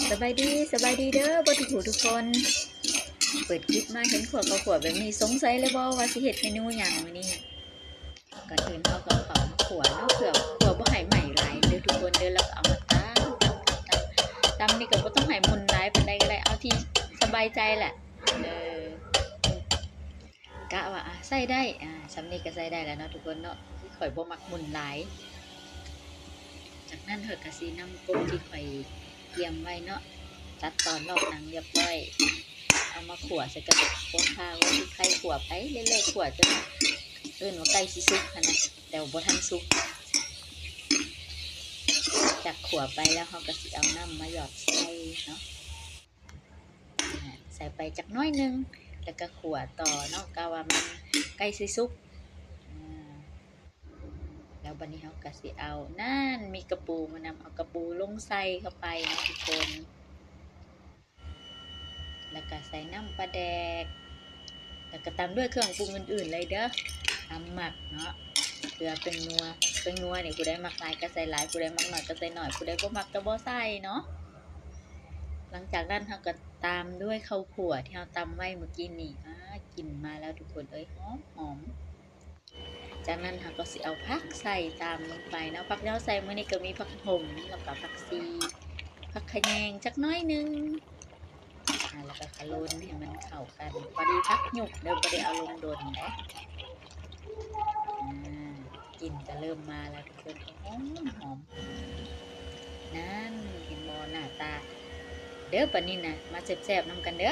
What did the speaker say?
ສະບາຍດີ ສະບາຍດີເດີເບິດທຸກຜູ້ທຸກຄົນ. ເປີດຄລິບມາເຫັນຂົ້ວເຂົ້າຂົ້ວແບບນີ້ ສົງໄສແລ້ວບໍ່ວ່າຊິເຮັດເມນູຫຍັງມື້ນີ້? ກ່ອນອື່ນເຮົາກໍເອົາເຂົ້າມາຂົ້ວເນາະ ເພື່ອຂົ້ວບໍ່ໃຫ້ໄໝ້ຫຼາຍເດີທຸກຄົນເດີ ແລ້ວກໍເອົາມາຕຳ ຕຳ ຕຳ ຕຳ ຕຳນີ້ກໍບໍ່ຕ້ອງໃຫ້ໝຸ່ນຫຼາຍປານໃດກໍໄດ້ ເອົາທີ່ສະບາຍໃຈແຫຼະ ເອີ ກະວ່າ ອາ ໃຊ້ໄດ້ ອາ ສ່ຳນີ້ກໍໃຊ້ໄດ້ແລ້ວເນາະທຸກຄົນເນາະ ຄືຂ້ອຍບໍ່ມັກໝຸ່ນຫຼາຍ. ຈາກນັ້ນຂ້ອຍກໍຊິນຳກົບທີ່ຂ້ອຍຕຽມໄວ້ເນາະ ຕັດຕອນລອກໜັງຮຽບຮ້ອຍ ເອົາມາຂົ້ວໃສ່ກັບພວກຂ່າ ຫົວພຣິກໄທ ຂົ້ວໄປເລື້ອຍໆ ຂົ້ວຈົນເອີ້ນວ່າໃກ້ຊິສຸກຫັ້ນນະ ແຕ່ວ່າບໍ່ທັນສຸກ. ຈາກຂົ້ວໄປແລ້ວ ເຮົາກໍຊິເອົານ້ຳມາຫຍອດໃສ່ເນາະ ໃສ່ໄປຈັກໜ້ອຍໜຶ່ງ ແລ້ວກໍຂົ້ວຕໍ່ເນາະ ກະວ່າມັນໃກ້ຊິສຸກ ອາ ແລ້ວບັດນີ້ເຮົາກໍຊິເອົາ ນັ້ນ ມີກະປູມານຳ ເອົາກະປູລົງໃສ່ເຂົ້າໄປເນາະທຸກຄົນ ແລ້ວກໍໃສ່ນ້ຳປາແດກ ແລ້ວກໍຕາມດ້ວຍເຄື່ອງປຸງອື່ນໆເລີຍເດີ ຕາມມັກເນາະ ເກືອ ແປ້ງນົວ ແປ້ງນົວນີ້ ຜູ້ໃດມັກຫຼາຍກໍໃສ່ຫຼາຍ ຜູ້ໃດມັກໜ້ອຍກໍໃສ່ໜ້ອຍ ຜູ້ໃດບໍ່ມັກກໍບໍ່ໃສ່ເນາະ. ຫຼັງຈາກນັ້ນເຮົາກໍຕາມດ້ວຍເຂົ້າຂົ້ວທີ່ເຮົາຕຳໄວ້ມື້ກີ້ນີ້ ອາ ກິ່ນມາແລ້ວທຸກຄົນເອີຍ ຫອມໆ. ຈາກນັ້ນເຮົາກໍຊິເອົາຜັກໃສ່ຕາມລົງໄປເນາະ ຜັກທີ່ເຮົາໃສ່ມື້ນີ້ກໍມີຜັກຫົມ ແລ້ວກໍຜັກຊີ ຜັກຂະແຍງຈັກໜ້ອຍໜຶ່ງ ອາ ແລ້ວກໍຂະຫຼົ່ນໃຫ້ມັນເຂົ້າກັນ ພໍດີຜັກຫຍຸບເດີ ບໍ່ໄດ້ເອົາລົງດົນເດ້ ອາ ກິ່ນກໍເລີ່ມມາແລ້ວທຸກຄົນ ຫອມໆ ນັ້ນ ເຫັນບໍ່ ໜ້າຕາເດີ ບັດນີ້ນະ ມາແຊບໆນຳກັນເດີ.